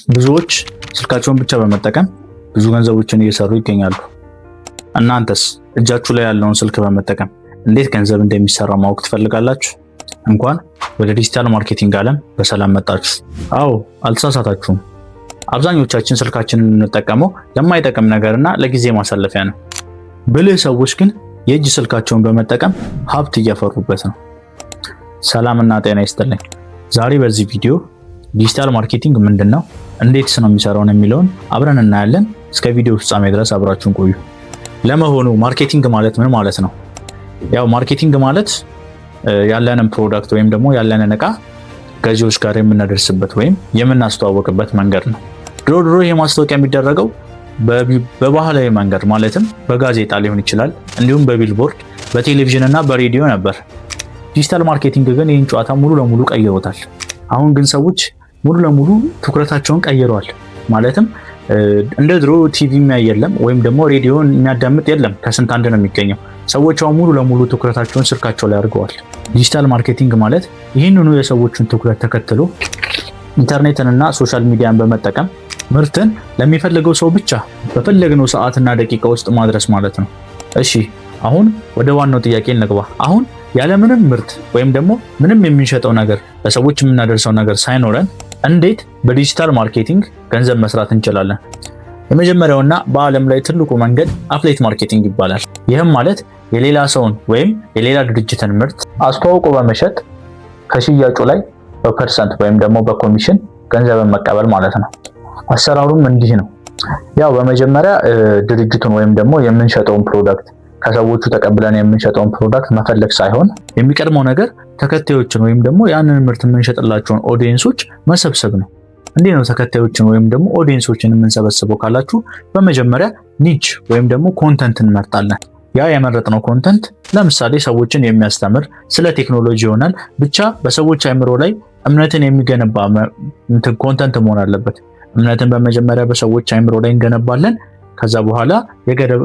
ብዙዎች ስልካቸውን ብቻ በመጠቀም ብዙ ገንዘቦችን እየሰሩ ይገኛሉ። እናንተስ እጃችሁ ላይ ያለውን ስልክ በመጠቀም እንዴት ገንዘብ እንደሚሰራ ማወቅ ትፈልጋላችሁ? እንኳን ወደ digital marketing ዓለም በሰላም መጣችሁ። አዎ፣ አልተሳሳታችሁም። አብዛኞቻችን ስልካችንን የምንጠቀመው ለማይጠቅም ነገርና ለጊዜ ማሳለፊያ ነው። ብልህ ሰዎች ግን የእጅ ስልካቸውን በመጠቀም ሀብት እያፈሩበት ነው። ሰላምና ጤና ይስጥልኝ። ዛሬ በዚህ ቪዲዮ digital marketing ምንድን ነው፣ እንዴትስ ነው የሚሰራውን የሚለውን አብረን እናያለን። እስከ ቪዲዮ ፍጻሜ ድረስ አብራችሁን ቆዩ። ለመሆኑ marketing ማለት ምን ማለት ነው? ያው marketing ማለት ያለንን product ወይም ደግሞ ያለንን እቃ ገዢዎች ጋር የምናደርስበት ወይም የምናስተዋወቅበት መንገድ ነው። ድሮ ድሮ ይሄ ማስታወቂያ የሚደረገው በባህላዊ መንገድ ማለትም በጋዜጣ ሊሆን ይችላል፣ እንዲሁም በቢልቦርድ፣ በቴሌቪዥን እና በሬዲዮ ነበር። Digital marketing ግን ይህን ጨዋታ ሙሉ ለሙሉ ቀይሮታል። አሁን ግን ሰዎች ሙሉ ለሙሉ ትኩረታቸውን ቀይረዋል። ማለትም እንደ ድሮ ቲቪ የሚያይ የለም፣ ወይም ደግሞ ሬዲዮ የሚያዳምጥ የለም። ከስንት አንድ ነው የሚገኘው። ሰዎች አሁን ሙሉ ለሙሉ ትኩረታቸውን ስልካቸው ላይ አድርገዋል። Digital marketing ማለት ይህንኑ የሰዎችን ትኩረት ተከትሎ ኢንተርኔትን እና social media ን በመጠቀም ምርትን ለሚፈልገው ሰው ብቻ በፈለግነው ሰዓትና ደቂቃ ውስጥ ማድረስ ማለት ነው። እሺ፣ አሁን ወደ ዋናው ጥያቄ እንግባ። አሁን ያለምንም ምርት ወይም ደግሞ ምንም የምንሸጠው ነገር፣ ለሰዎች የምናደርሰው ነገር ሳይኖረን እንዴት በ digital marketing ገንዘብ መስራት እንችላለን? የመጀመሪያውና በዓለም ላይ ትልቁ መንገድ affiliate marketing ይባላል። ይህም ማለት የሌላ ሰውን ወይም የሌላ ድርጅትን ምርት አስተዋውቆ በመሸጥ ከሽያጩ ላይ በ percent ወይም ደግሞ በኮሚሽን ገንዘብን መቀበል ማለት ነው። አሰራሩም እንዲህ ነው። ያው በመጀመሪያ ድርጅቱን ወይም ደግሞ የምንሸጠውን product፣ ከሰዎቹ ተቀብለን የምንሸጠውን product መፈለግ ሳይሆን የሚቀድመው ነገር ተከታዮችን ወይም ደግሞ ያንን ምርት የምንሸጥላቸውን audience ኦች መሰብሰብ ነው። እንዴት ነው ተከታዮችን ወይም ደግሞ audience ኦችን የምንሰበስበው ካላችሁ፣ በመጀመሪያ niche ወይም ደግሞ content እንመርጣለን። ያ የመረጥነው content ለምሳሌ ሰዎችን የሚያስተምር፣ ስለ ቴክኖሎጂ ይሆናል። ብቻ በሰዎች አእምሮ ላይ እምነትን የሚገነባ content መሆን አለበት። እምነትን በመጀመሪያ በሰዎች አእምሮ ላይ እንገነባለን። ከዛ በኋላ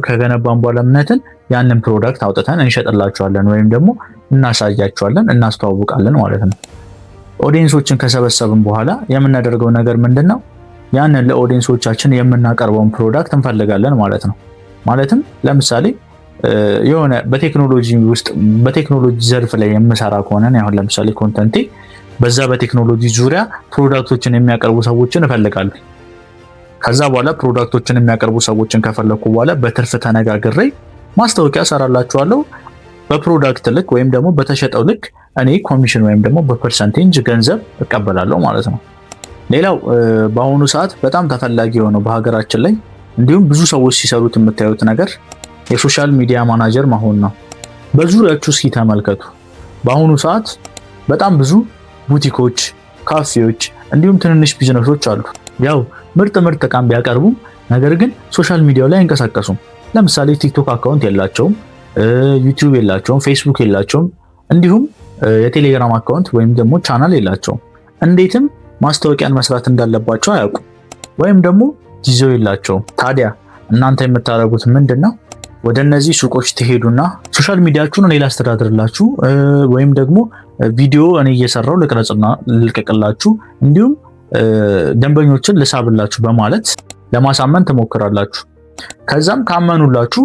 ከገነባን በኋላ እምነትን ያንን product አውጥተን እንሸጥላቸዋለን ወይም ደግሞ እናሳያቸዋለን፣ እናስተዋውቃለን ማለት ነው። Audience ኦችን ከሰበሰብን በኋላ የምናደርገው ነገር ምንድን ነው? ያንን ለ audience ኦቻችን የምናቀርበውን product እንፈልጋለን ማለት ነው። ማለትም ለምሳሌ የሆነ በቴክኖሎጂ ውስጥ፣ በቴክኖሎጂ ዘርፍ ላይ የምሰራ ከሆነ፣ አሁን ለምሳሌ content ኤ በዛ በቴክኖሎጂ ዙሪያ product ኦችን የሚያቀርቡ ሰዎችን እፈልጋለሁ። ከዛ በኋላ product ኦችን የሚያቀርቡ ሰዎችን ከፈለኩ በኋላ በትርፍ ተነጋግሬ ማስታወቂያ እሰራላችኋለሁ። በ product ልክ ወይም ደግሞ በተሸጠው ልክ እኔ ኮሚሽን ወይም ደግሞ በ percentage ገንዘብ እቀበላለሁ ማለት ነው። ሌላው በአሁኑ ሰዓት በጣም ተፈላጊ የሆነው በሀገራችን ላይ እንዲሁም ብዙ ሰዎች ሲሰሩት የምታዩት ነገር የ social media manager መሆን ነው። በዙሪያችሁ እስኪ ተመልከቱ። በአሁኑ ሰዓት በጣም ብዙ ቡቲኮች፣ ካፌዎች እንዲሁም ትንንሽ ቢዝነሶች አሉ። ያው ምርጥ ምርጥ እቃም ቢያቀርቡም ነገር ግን social media ው ላይ አይንቀሳቀሱም። ለምሳሌ ቲክቶክ account የላቸውም፣ ዩቲዩብ የላቸውም፣ ፌስቡክ የላቸውም፣ እንዲሁም የቴሌግራም account ወይም ደግሞ ቻናል የላቸውም። እንዴትም ማስታወቂያን መስራት እንዳለባቸው አያውቁም ወይም ደግሞ ጊዜው የላቸውም። ታዲያ እናንተ የምታደርጉት ምንድን ነው? ወደ እነዚህ ሱቆች ትሄዱና social media ችሁን እኔ ላስተዳድርላችሁ ወይም ደግሞ ቪዲዮ እኔ እየሰራው ልቅረጽና ልልቀቅላችሁ፣ እንዲሁም ደንበኞችን ልሳብላችሁ በማለት ለማሳመን ትሞክራላችሁ። ከዛም ካመኑላችሁ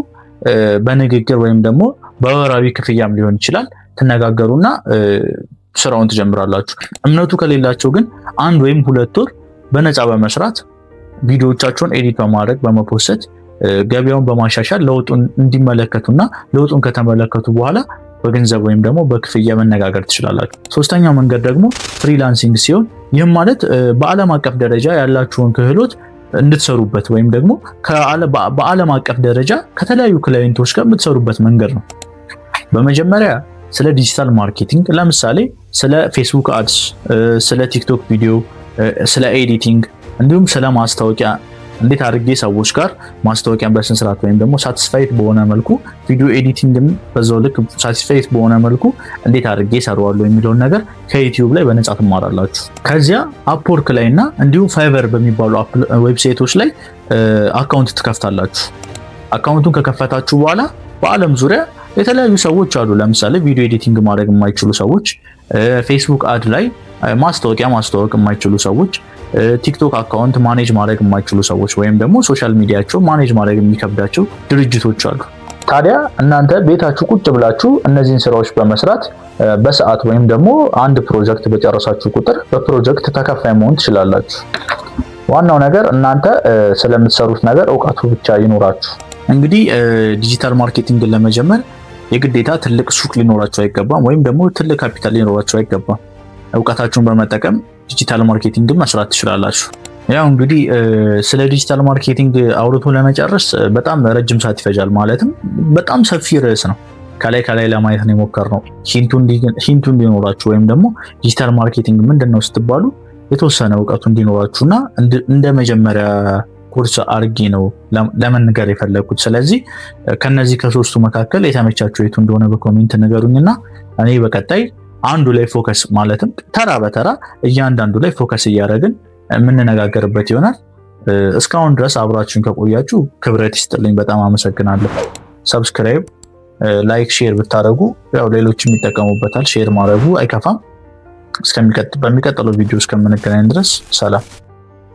በንግግር ወይም ደግሞ በወራዊ ክፍያም ሊሆን ይችላል ትነጋገሩና ስራውን ትጀምራላችሁ። እምነቱ ከሌላቸው ግን 1 ወይም 2 ወር በነፃ በመስራት፣ ቪዲዮዎቻቸውን edit በማድረግ በመፖሰት፣ ገበያውን በማሻሻል ለውጡን እንዲመለከቱና ለውጡን ከተመለከቱ በኋላ በገንዘብ ወይም ደግሞ በክፍያ መነጋገር ትችላላችሁ። ሶስተኛው መንገድ ደግሞ freelancing ሲሆን ይህም ማለት በዓለም አቀፍ ደረጃ ያላችሁን ክህሎት እንድትሰሩበት ወይም ደግሞ በዓለም አቀፍ ደረጃ ከተለያዩ client ኦች ጋር የምትሰሩበት መንገድ ነው። በመጀመሪያ ስለ digital marketing፣ ለምሳሌ ስለ ፌስቡክ ads፣ ስለ ቲክቶክ ቪዲዮ፣ ስለ editing እንዲሁም ስለ ማስታወቂያ፣ እንዴት አድርጌ ሰዎች ጋር ማስታወቂያን በስነ ስርዓት ወይም ደግሞ satisfied በሆነ መልኩ፣ video editing ም በዛው ልክ satisfied በሆነ መልኩ እንዴት አድርጌ እሰራዋለሁ የሚለውን ነገር ከዩቲዩብ ላይ በነፃ ትማራላችሁ። ከዚያ አፕወርክ ላይ እና እንዲሁም ፋይቨር በሚባሉ website ኦች ላይ account ትከፍታላችሁ። Account ኡን ከከፈታችሁ በኋላ በዓለም ዙሪያ የተለያዩ ሰዎች አሉ። ለምሳሌ video editing ማድረግ የማይችሉ ሰዎች፣ ፌስቡክ ad ላይ ማስታወቂያ ማስተዋወቅ የማይችሉ ሰዎች፣ ቲክቶክ account manage ማድረግ የማይችሉ ሰዎች ወይም ደግሞ social media ቸው manage ማድረግ የሚከብዳቸው ድርጅቶች አሉ። ታዲያ እናንተ ቤታችሁ ቁጭ ብላችሁ እነዚህን ስራዎች በመስራት በሰዓት ወይም ደግሞ አንድ ፕሮጀክት በጨረሳችሁ ቁጥር በፕሮጀክት ተከፋይ መሆን ትችላላችሁ። ዋናው ነገር እናንተ ስለምትሰሩት ነገር እውቀቱ ብቻ ይኖራችሁ። እንግዲህ digital marketing ን ለመጀመር የግዴታ ትልቅ ሱቅ ሊኖራችሁ አይገባም፣ ወይም ደግሞ ትልቅ ካፒታል ሊኖራችሁ አይገባም። እውቀታችሁን በመጠቀም digital marketing ን መስራት ትችላላችሁ። ያው እንግዲህ ስለ digital marketing አውርቶ ለመጨረስ በጣም ረጅም ሰዓት ይፈጃል። ማለትም በጣም ሰፊ ርዕስ ነው። ከላይ ከላይ ለማየት ነው የሞከርነው። Hint ኡ እንዲኖራችሁ ወይም ደግሞ digital marketing ምንድን ነው ስትባሉ የተወሰነ እውቀቱ እንዲኖራችሁና እንደ መጀመሪያ ኮርስ አርጌ ነው ለመንገር የፈለግኩት። ስለዚህ ከነዚህ ከሶስቱ መካከል የተመቻችሁ የቱ እንደሆነ በ comment ንገሩኝና እኔ በቀጣይ አንዱ ላይ focus፣ ማለትም ተራ በተራ እያንዳንዱ ላይ focus እያደረግን የምንነጋገርበት ይሆናል። እስካሁን ድረስ አብራችሁን ከቆያችሁ ክብረት ይስጥልኝ፣ በጣም አመሰግናለሁ። Subscribe፣ like፣ share ብታደርጉ ያው ሌሎችም ይጠቀሙበታል። Share ማድረጉ አይከፋም። በሚቀጥለው ቪዲዮ እስከምንገናኝ ድረስ ሰላም።